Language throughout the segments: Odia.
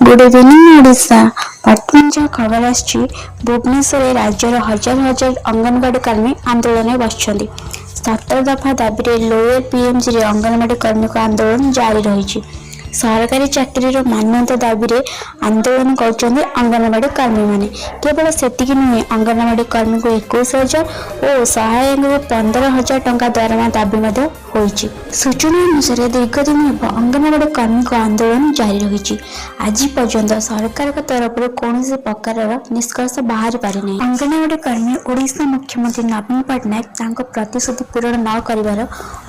Good evening, Odisha. ବର୍ତ୍ତମାନ ଯାହା ଖବର ଆସିଛି, ଭୁବନେଶ୍ୱରରେ ରାଜ୍ୟର ହଜାର ହଜାର ଅଙ୍ଗନବାଡ଼ି କର୍ମୀ ଆନ୍ଦୋଳନରେ ବସିଛନ୍ତି। 17 ଦଫା ଦାବିରେ ଲୋୟର ପିଏମ୍ଜିରେ ଅଙ୍ଗନବାଡ଼ି କର୍ମୀଙ୍କ ଆନ୍ଦୋଳନ ଜାରି ରହିଛି। ସରକାରୀ ଚାକିରିର ମାନ୍ୟତା ଦାବିରେ ଆନ୍ଦୋଳନ କରୁଛନ୍ତି ଅଙ୍ଗନବାଡ଼ି କର୍ମୀମାନେ। କେବଳ ସେତିକି ନୁହେଁ, ଅଙ୍ଗନବାଡ଼ି କର୍ମୀଙ୍କୁ 21,000 ଓ ସହାୟକଙ୍କୁ 15,000 ଟଙ୍କା ଦରମା ଦାବି ମଧ୍ୟ ହୋଇଛି। ସୂଚନା ଅନୁସାରେ, ଦୀର୍ଘ ଦିନ ହେବ ଅଙ୍ଗନବାଡ଼ି କର୍ମୀଙ୍କ ଆନ୍ଦୋଳନ ଜାରି ରହିଛି। ଆଜି ପର୍ଯ୍ୟନ୍ତ ସରକାରଙ୍କ ତରଫରୁ କୌଣସି ପ୍ରକାରର ନିଷ୍କର୍ଷ ବାହାରି ପାରିନାହିଁ। ଅଙ୍ଗନବାଡ଼ି କର୍ମୀ ଓଡ଼ିଶା ମୁଖ୍ୟମନ୍ତ୍ରୀ ନବୀନ ପଟ୍ଟନାୟକ ତାଙ୍କ ପ୍ରତିଶ୍ରୁତି ପୂରଣ ନ କରିବାର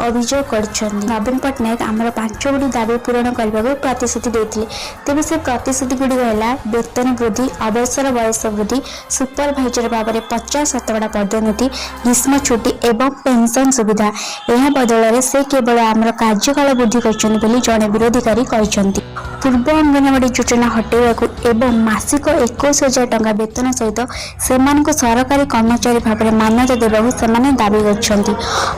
ଅଭିଯୋଗ କରିଛନ୍ତି। ନବୀନ ପଟ୍ଟନାୟକ ଆମର ପାଞ୍ଚ ଗୋଟି ଦାବି ପୂରଣ କରିବାକୁ ପ୍ରତିଶ୍ରୁତି ଦେଇଥିଲେ। ତେବେ ସେ ପ୍ରତିଶ୍ରୁତି ଗୁଡ଼ିକ ହେଲା ବେତନ ବୃଦ୍ଧି, ଅବସର ବୟସ ବୃଦ୍ଧି, ସୁପରଭାଇଜର ଭାବରେ 50% ପଦୋନ୍ନତି, ଗ୍ରୀଷ୍ମ ଛୁଟି ଏବଂ ପେନ୍ସନ୍ ସୁବିଧା। ଏହା ବଦଳରେ ସେ କେବଳ ଆମର କାର୍ଯ୍ୟକାଳ ବୃଦ୍ଧି କରିଛନ୍ତି ବୋଲି ଜଣେ ବିରୋଧୀକାରୀ କହିଛନ୍ତି। ପୂର୍ବ ଅଙ୍ଗନବାଡ଼ି ଯୋଜନା ହଟାଇବାକୁ ଏବଂ ମାସିକ 21,000 ଟଙ୍କା ବେତନ ସହିତ ସେମାନଙ୍କୁ ସରକାରୀ କର୍ମଚାରୀ ଭାବରେ ମାନ୍ୟତା ଦେବାକୁ ସେମାନେ ଦାବି କରିଛନ୍ତି।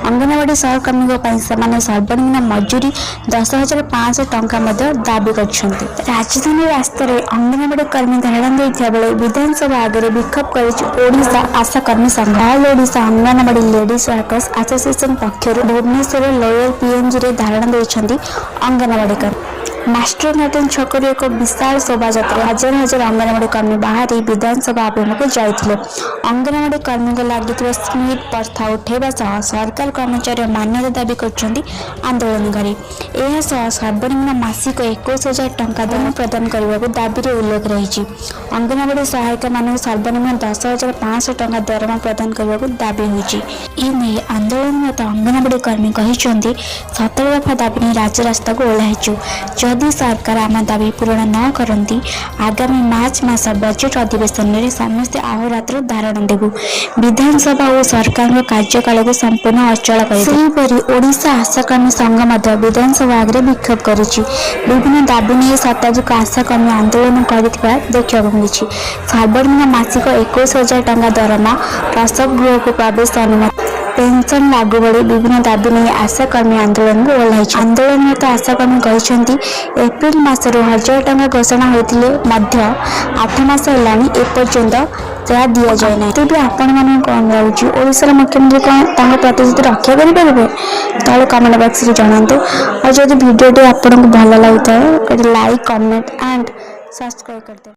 ଅଙ୍ଗନବାଡ଼ି ସହକର୍ମୀଙ୍କ ପାଇଁ ସେମାନେ ସର୍ବନିମ୍ନ ମଜୁରୀ 10,500 ଟଙ୍କା ମଧ୍ୟ ଦାବି କରିଛନ୍ତି। ରାଜଧାନୀ ରାସ୍ତାରେ ଅଙ୍ଗନବାଡ଼ି କର୍ମୀ ଧାରଣା ଦେଇଥିବା ବେଳେ ବିଧାନସଭା ଆଗରେ ବିକ୍ଷୋଭ କରିଛି ଓଡ଼ିଶା ଆଶାକର୍ମୀ ସଂଘ। All Odisha anganwadi ladies workers association ପକ୍ଷରୁ ଭୁବନେଶ୍ୱର ଲୋୟର ପିଏମ୍ଜିରେ ଧାରଣା ଦେଇଛନ୍ତି ଅଙ୍ଗନବାଡ଼ି କର୍ମୀ। ମାଷ୍ଟର କ୍ୟାଣ୍ଟିନ୍ ଛକରୁ ଏକ ବିଶାଳ ଶୋଭାଯାତ୍ରା ହଜାର ହଜାର ଅଙ୍ଗନବାଡ଼ି କର୍ମୀ ବାହାରି ବିଧାନସଭା ଅଭିମୁଖେ ଯାଇଥିଲେ। ଅଙ୍ଗନବାଡ଼ି କର୍ମୀଙ୍କୁ ଲାଗିଥିବା ସ୍ମିଟ୍ ପ୍ରଥା ଉଠାଇବା ସହ ସରକାର କର୍ମଚାରୀର ମାନ୍ୟତା ଦାବି କରିଛନ୍ତି ଆନ୍ଦୋଳନକାରୀ। ଏହା ସହ ସର୍ବନିମ୍ନ ମାସିକ 21,000 ଟଙ୍କା ଦରମା ପ୍ରଦାନ କରିବାକୁ ଦାବିରେ ଉଲ୍ଲେଖ ରହିଛି। ଅଙ୍ଗନବାଡ଼ି ସହାୟିକାମାନଙ୍କୁ ସର୍ବନିମ୍ନ 10,500 ଟଙ୍କା ଦରମା ପ୍ରଦାନ କରିବାକୁ ଦାବି ହୋଇଛି। ଏ ନେଇ ଆନ୍ଦୋଳନରତ ଅଙ୍ଗନବାଡ଼ି କର୍ମୀ କହିଛନ୍ତି, 17 ଦଫା ଦାବି ନେଇ ରାଜରାସ୍ତାକୁ ଓହ୍ଲାଇଛୁ। ଯଦି ସରକାର ଆମ ଦାବି ପୂରଣ ନ କରନ୍ତି, ଆଗାମୀ ମାର୍ଚ୍ଚ ମାସ ବଜେଟ୍ ଅଧିବେଶନରେ ସମସ୍ତେ ଅହୋରାତ୍ର ଧାରଣା ଦେବୁ। ବିଧାନସଭା ଓ ସରକାରଙ୍କ କାର୍ଯ୍ୟକାଳକୁ ସମ୍ପୂର୍ଣ୍ଣ ଅଚଳ କରିଦେବୁ। ସେହିପରି ଓଡ଼ିଶା ଆଶାକର୍ମୀ ସଂଘ ମଧ୍ୟ ବିଧାନସଭା ଆଗରେ ବିକ୍ଷୋଭ କରିଛି। ବିଭିନ୍ନ ଦାବି ନେଇ ଶତାଧିକ ଆଶାକର୍ମୀ ଆନ୍ଦୋଳନ କରିଥିବା ଦେଖିବାକୁ ମିଳିଛି। ସର୍ବନିମ୍ନ ମାସିକ 21,000 ଟଙ୍କା ଦରମା, ପ୍ରସବ ଗୃହକୁ ପ୍ରବେଶ ଅନୁମତି, ପେନ୍ସନ୍ ଲାଗୁ ଭଳି ବିଭିନ୍ନ ଦାବି ନେଇ ଆଶାକର୍ମୀ ଆନ୍ଦୋଳନକୁ ଓହ୍ଲାଇଛନ୍ତି। ଆନ୍ଦୋଳନରତ ଆଶାକର୍ମୀ କହିଛନ୍ତି, ଏପ୍ରିଲ ମାସରୁ 1000 ଟଙ୍କା ଘୋଷଣା ହୋଇଥିଲେ ମଧ୍ୟ 8 ମାସ ହେଲାଣି, ଏପର୍ଯ୍ୟନ୍ତ ତାହା ଦିଆଯାଇ ନାହିଁ। ତେବେ ଆପଣମାନଙ୍କୁ କ'ଣ ଲାଗୁଛି, ଓଡ଼ିଶାର ମୁଖ୍ୟମନ୍ତ୍ରୀ କ'ଣ ତାଙ୍କ ପ୍ରତିଶ୍ରୁତି ରକ୍ଷା କରିପାରିବେ? ତଳେ କମେଣ୍ଟ ବକ୍ସରେ ଜଣାନ୍ତୁ। ଆଉ ଯଦି ଭିଡ଼ିଓଟି ଆପଣଙ୍କୁ ଭଲ ଲାଗୁଥାଏ, ଗୋଟେ ଲାଇକ୍, କମେଣ୍ଟ ଆଣ୍ଡ ସବସ୍କ୍ରାଇବ୍ କରିଦେବେ।